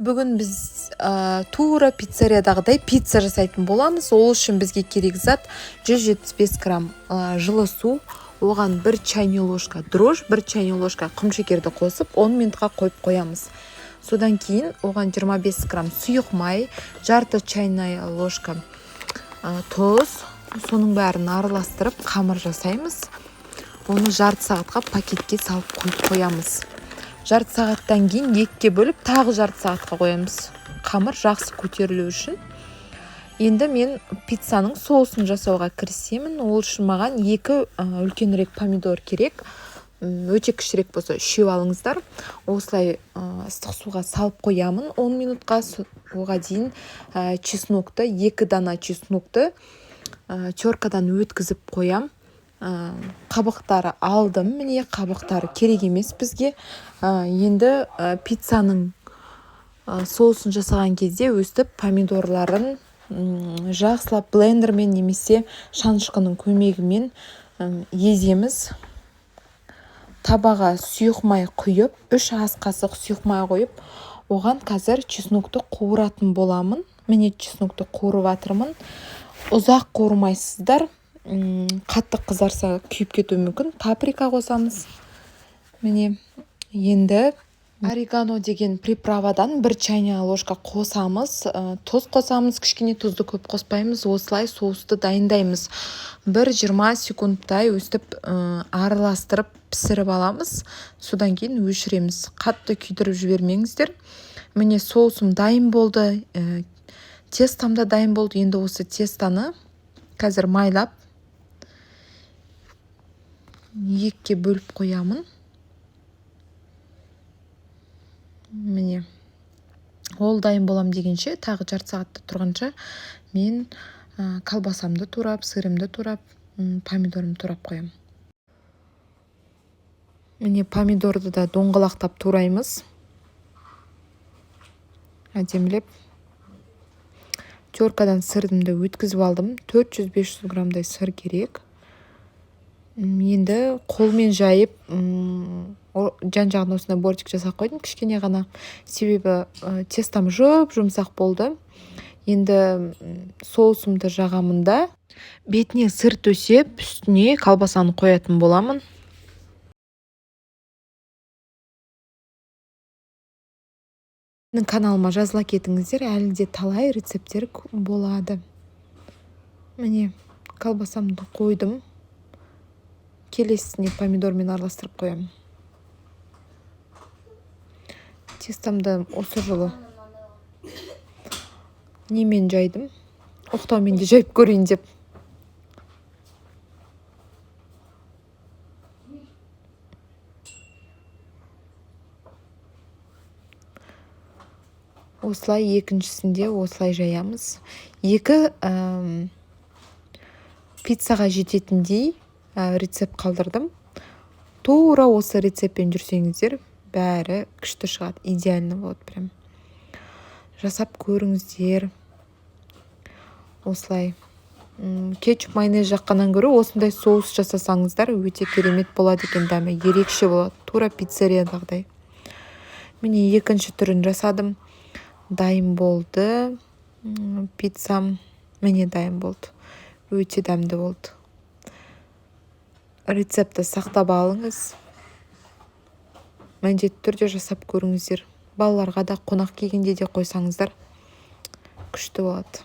Бүгін біз тура пиццериядағыдай пицца жасайтын боламыз. Ол үшін бізге керек зат 175 грамм жылы су, оған 1 чайный ложка дрожж, 1 чайный ложка құмшекерді қосып 10 минутқа қойып қоямыз. Содан кейін оған 25 грамм сұйық май, жарты чайная ложка тұз, соның бәрін араластырып қамыр жасаймыз. Оны жарты сағатқа пакетке салып қойып қоямыз. Жарты сағаттан кейін екіге бөліп тағы жарты сағатқа қоямыз. Қамыр жақсы көтерілу үшін. Енді мен пиццаның соусын жасауға кірісемін. Ол үшін маған 2 үлкенірек помидор керек. Өте кішірек болса 3 алыңыздар. Осылай ыстық суға салып қоямын 10 минутқа. Оға дейін чеснокты, 2 дана чеснокты теркадан өткізіп қоям. Қабықтары алдым, міне қабықтары керек емес бізге. Енді пиццаның соусын жасаған кезде өстіп помидорларын жақсылап блендермен немесе шанышқының көмегімен еземіз. Табаға сұйық май құйып, 3 ас қасық сұйық май қойып, оған қазір чеснокты қуыратын боламын. Міне чеснокты қуырып жатырмын. Ұзақ қуырмайсыздар. Қатты қызарса күйіп кетуі мүмкін. Паприка қосамыз. Міне енді орегано деген приправадан 1 чайная ложка қосамыз, тұз қосамыз, кішкене тұзды көп қоспаймыз. Осылай соусты дайындаймыз. Бір 20 секундтай өстіп араластырып пісіріп аламыз. Содан кейін өшіреміз. Қатты күйдіріп жібермеңіздер. Міне соусым дайын болды, тестам да дайын болды. Енді осы тестаны қазір майлап екіге бөліп қоямын. Міне ол дайын болам дегенше, тағы жарты сағатта тұрғанша мен колбасамды турап, сырымды турап, помидорымды турап қоямын. Міне помидорды да доңғалақтап тураймыз. Әдемілеп. Теркадан сырымды өткізіп алдым. 400-500 граммдай сыр керек. Енді қолмен жайып, жан-жағына осындай бортик жасап қойдым кішкене ғана. Себебі тестам жұп-жұмсақ болды. Енді соусымды жағамын да, бетіне сыр төсеп, үстіне колбасаны қоятын боламын. Менің каналыма жазыла кетіңіздер, әлі де талай рецепттер болады. Міне колбасамды қойдым. Келесісіне помидормен араластырып қоямын. Тестамды осы жылы немен жайдым? Оқтаумен де жайып көрейін деп. Осылай екіншісінде осылай жаямыз. 2 пиццаға жететіндей рецепт қалдырдым. Тура осы рецептпен жүрсеңіздер, бәрі күшті шығады, идеально болады прям. Жасап көріңіздер. Осылай. Кетчуп, майонез жаққаннан гөрі осындай соус жасасаңыздар өте керемет болады екен, дәмі ерекше болады. Тура пиццериядағыдай. Міне екінші түрін жасадым. Дайын болды. Пиццам міне дайын болды. Өте дәмді болды. Рецептті сақтап алыңыз. Міндетті түрде жасап көріңіздер. Балаларға да қонақ келгенде де қойсаңыздар күшті болады.